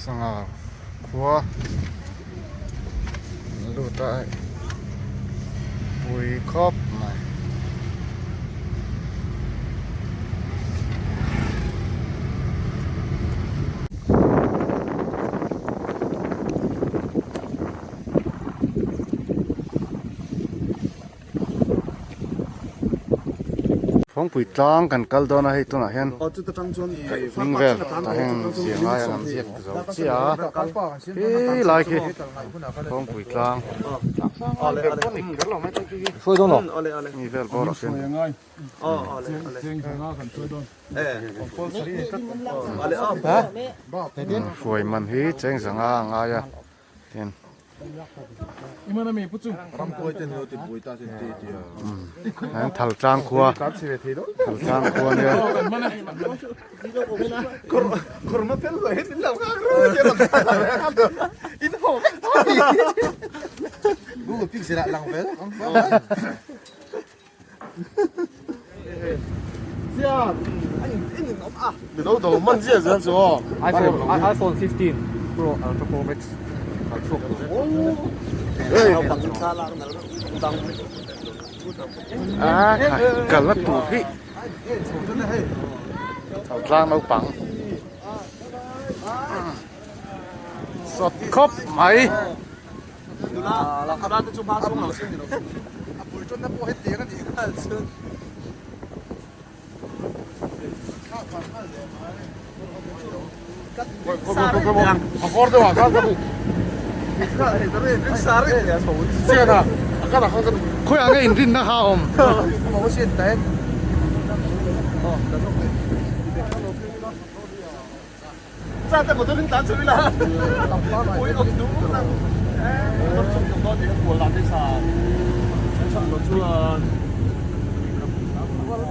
Sangha khua an lut a hei pui khawp mai. Phawngpui tlang kan kal dawn a hei tunah hian hming vel tah hian ziah ngai an ziak zo chiah a khi lai khi Phawngpui tlang mi vel bawr ah khian hruai man hi cheng zanga a ngai a. Tin. An thal tlang khua. Thal tlang khua nia. iPhone 15 Pro Ultra Pro Max A khai kal na tur hi tlang naupang sawt khawp mai. Khawiah nge inrinna kha a awm?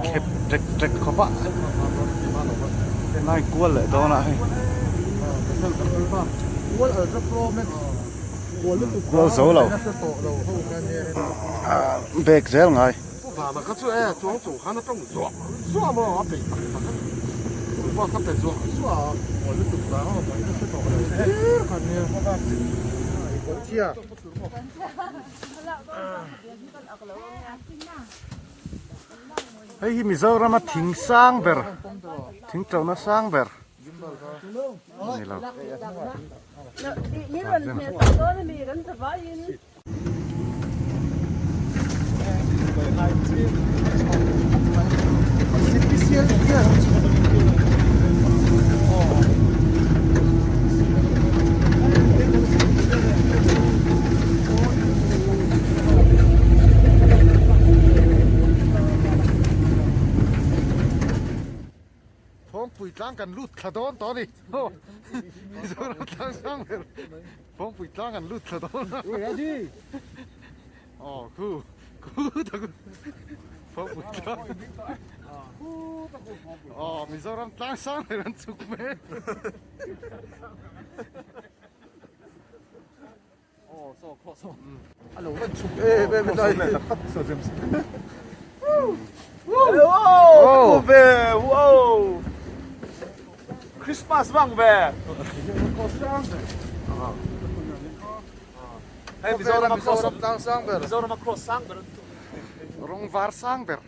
Khep trek trek khawp a lai kual leh dawn a hei kual zo lo bag zel ngai. Hei hi Mizorama thing sang ber thing ṭona sang ber a ni lo. Phawngpui tlang kan lut thla dawn tawh a ni. Mizoram tlang sang ber Phawngpui tlang kan lut thla dawn a. Aw khu khu tak Phawngpui tlang. Aw Mizoram tlang sang ber an chhuk mek. Christmas vang ve. Hei Mizoram a cross sang ber. Mizoram a cross sang ber. Rawng var sang ber.